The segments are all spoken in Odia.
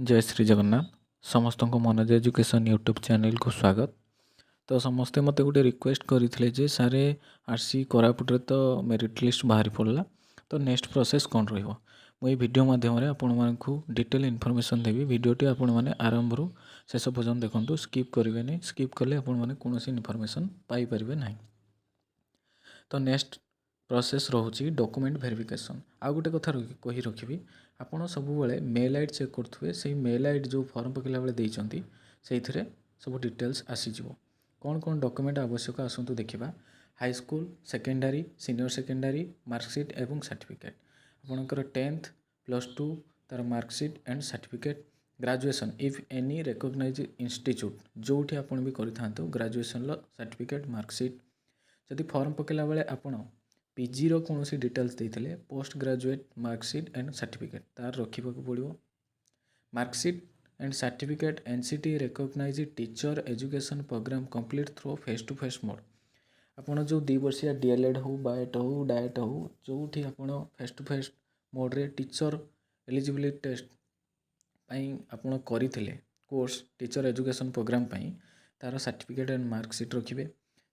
ଜୟ ଶ୍ରୀ ଜଗନ୍ନାଥ। ସମସ୍ତଙ୍କୁ ମନୋଜ ଏଜୁକେସନ୍ ୟୁଟ୍ୟୁବ୍ ଚ୍ୟାନେଲ୍କୁ ସ୍ୱାଗତ। ତ ସମସ୍ତେ ମୋତେ ଗୋଟେ ରିକ୍ୱେଷ୍ଟ କରିଥିଲେ ଯେ ସାର୍, ଆର୍ ସି କୋରାପୁଟରେ ତ ମେରିଟ୍ ଲିଷ୍ଟ ବାହାରି ପଡ଼ିଲା, ତ ନେକ୍ସଟ ପ୍ରୋସେସ୍ କ'ଣ ରହିବ? ମୁଁ ଏଇ ଭିଡ଼ିଓ ମାଧ୍ୟମରେ ଆପଣମାନଙ୍କୁ ଡିଟେଲ୍ ଇନଫର୍ମେସନ୍ ଦେବି। ଭିଡ଼ିଓଟି ଆପଣମାନେ ଆରମ୍ଭରୁ ଶେଷ ପର୍ଯ୍ୟନ୍ତ ଦେଖନ୍ତୁ, ସ୍କିପ୍ କରିବେନି। ସ୍କିପ୍ କଲେ ଆପଣମାନେ କୌଣସି ଇନଫର୍ମେସନ୍ ପାଇପାରିବେ ନାହିଁ। ତ ନେକ୍ସଟ ପ୍ରୋସେସ୍ ରହୁଛି ଡକୁମେଣ୍ଟ ଭେରିଫିକେସନ୍। ଆଉ ଗୋଟେ କଥା କହି ରଖିବି, ଆପଣ ସବୁବେଳେ ମେଲ୍ I D check କରୁଥିବେ। ସେଇ ମେଲ୍ I D ଯେଉଁ ଫର୍ମ ପକାଇଲା ବେଳେ ଦେଇଛନ୍ତି, ସେଇଥିରେ ସବୁ ଡିଟେଲ୍ସ ଆସିଯିବ। କ'ଣ କ'ଣ ଡକୁମେଣ୍ଟ ଆବଶ୍ୟକ, ଆସନ୍ତୁ ଦେଖିବା। High school, secondary, senior secondary marksheet ଏବଂ ସାର୍ଟିଫିକେଟ୍। ଆପଣଙ୍କର 10th, +2 ତା'ର marksheet and certificate, graduation if any recognized institute, ଯେଉଁଠି ଆପଣ ବି କରିଥାନ୍ତୁ, ଗ୍ରାଜୁଏସନ୍ର ସାର୍ଟିଫିକେଟ୍, ମାର୍କସିଟ୍। ଯଦି ଫର୍ମ ପକାଇଲା ବେଳେ ଆପଣ ପିଜିର କୌଣସି ଡିଟେଲ୍ସ ଦେଇଥିଲେ, post graduate marksheet and certificate ତାର ରଖିବାକୁ ପଡ଼ିବ। Marksheet and certificate NCTE recognize teacher education program complete through face to face mode. ଆପଣ ଯେଉଁ 2 ବର୍ଷିଆ ଡିଏଲ୍ଏଡ଼୍ ହଉ, ବାଏଟ୍ ହଉ, ଡାଏଟ୍ ହଉ, ଯେଉଁଠି ଆପଣ ଫେସ୍ ଟୁ ଫେସ୍ ମୋଡ଼୍ରେ ଟିଚର୍ ଏଲିଜିବିଲିଟି ଟେଷ୍ଟ ପାଇଁ ଆପଣ କରିଥିଲେ କୋର୍ସ, ଟିଚର୍ ଏଜୁକେସନ୍ ପ୍ରୋଗ୍ରାମ୍ ପାଇଁ ତା'ର ସାର୍ଟିଫିକେଟ୍ ଆଣ୍ଡ ମାର୍କସିଟ୍ ରଖିବେ।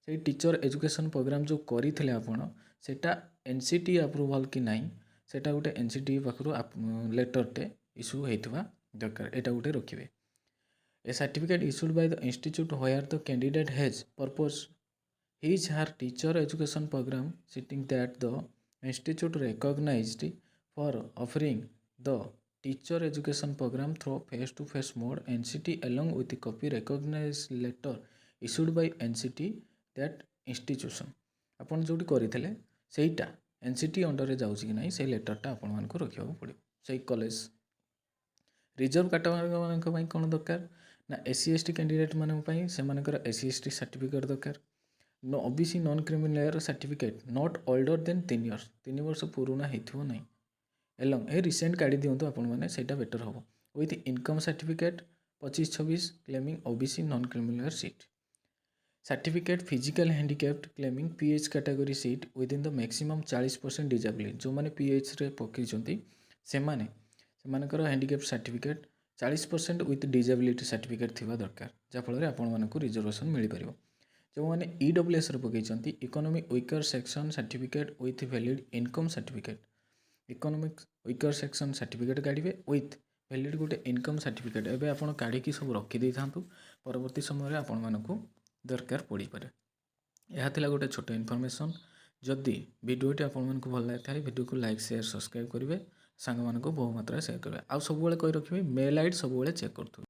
ସେଇ ଟିଚର୍ ଏଜୁକେସନ୍ ପ୍ରୋଗ୍ରାମ୍ ଯେଉଁ କରିଥିଲେ ଆପଣ, ସେଇଟା ଏନ୍ ସି ଟି ଆପ୍ରୁଭାଲ୍ କି ନାହିଁ, ସେଇଟା ଗୋଟେ ଏନ୍ ସି ଟି ପାଖରୁ ଲେଟର୍ଟେ ଇସ୍ୟୁ ହେଇଥିବା ଦରକାର। ଏଇଟା ଗୋଟେ ରଖିବେ। A certificate issued by the institute where the candidate has pursued his her teacher education program, stating that the institute recognized for offering the teacher education program through face to face mode NCTE, along with the copy recognized letter issued by NCTE that institution. ଆପଣ ଯେଉଁଠି କରିଥିଲେ, ସେଇଟା ଏନ୍ ସି ଟି ଅଣ୍ଡରରେ ଯାଉଛି କି ନାହିଁ, ସେଇ ଲେଟର୍ଟା ଆପଣମାନଙ୍କୁ ରଖିବାକୁ ପଡ଼ିବ ସେଇ କଲେଜ। ରିଜର୍ଭ କାଟାଗୋରୀମାନଙ୍କ ପାଇଁ କ'ଣ ଦରକାର ନା, ଏସ୍ ସି, ଏସ୍ ଟି କ୍ୟାଣ୍ଡିଡେଟ୍ମାନଙ୍କ ପାଇଁ ସେମାନଙ୍କର S C, S T certificate ଦରକାର। OBC non creamy layer certificate not older than 3 years, 3 ବର୍ଷ ପୁରୁଣା ହେଇଥିବ ନାହିଁ। ଏଲଙ୍ଗ ଏ ରିସେଣ୍ଟ କାଢ଼ି ଦିଅନ୍ତୁ ଆପଣମାନେ, ସେଇଟା ବେଟର୍ ହେବ। With income certificate 25-26 claiming OBC non creamy layer seat. Certificate physical handicapped claiming PH category seat within the maximum 40% disability. ଯେଉଁମାନେ ପିଏଚ୍ରେ ପକାଇଛନ୍ତି, ସେମାନେ ସେମାନଙ୍କର handicap certificate 40% with disability certificate ଥିବା ଦରକାର, ଯାହାଫଳରେ ଆପଣମାନଙ୍କୁ ରିଜର୍ଭେସନ୍ ମିଳିପାରିବ। ଯେଉଁମାନେ ଇ ଡବ୍ଲ୍ୟୁ ଏସ୍ରେ ପକାଇଛନ୍ତି, economic weaker section certificate with valid income certificate. Economic weaker section certificate କାଢ଼ିବେ ୱିଥ୍ ଭ୍ୟାଲିଡ଼ ଗୋଟେ ଇନକମ୍ ସାର୍ଟିଫିକେଟ୍। ଏବେ ଆପଣ କାଢ଼ିକି ସବୁ ରଖିଦେଇଥାନ୍ତୁ, ପରବର୍ତ୍ତୀ ସମୟରେ ଆପଣମାନଙ୍କୁ ଦରକାର ପଡ଼ିପାରେ। ଏହା ଥିଲା ଗୋଟେ ଛୋଟ ଇନଫର୍ମେସନ୍। ଯଦି ଭିଡ଼ିଓଟି ଆପଣମାନଙ୍କୁ ଭଲ ଲାଗିଥାଏ, ଭିଡ଼ିଓକୁ ଲାଇକ୍, ସେୟାର, ସବସ୍କ୍ରାଇବ୍ କରିବେ, ସାଙ୍ଗମାନଙ୍କୁ ବହୁ ମାତ୍ରାରେ ସେୟାର କରିବେ। ଆଉ ସବୁବେଳେ କହି ରଖିବେ, ମେଲ୍ I D ସବୁବେଳେ ଚେକ୍ କରୁଥିବେ।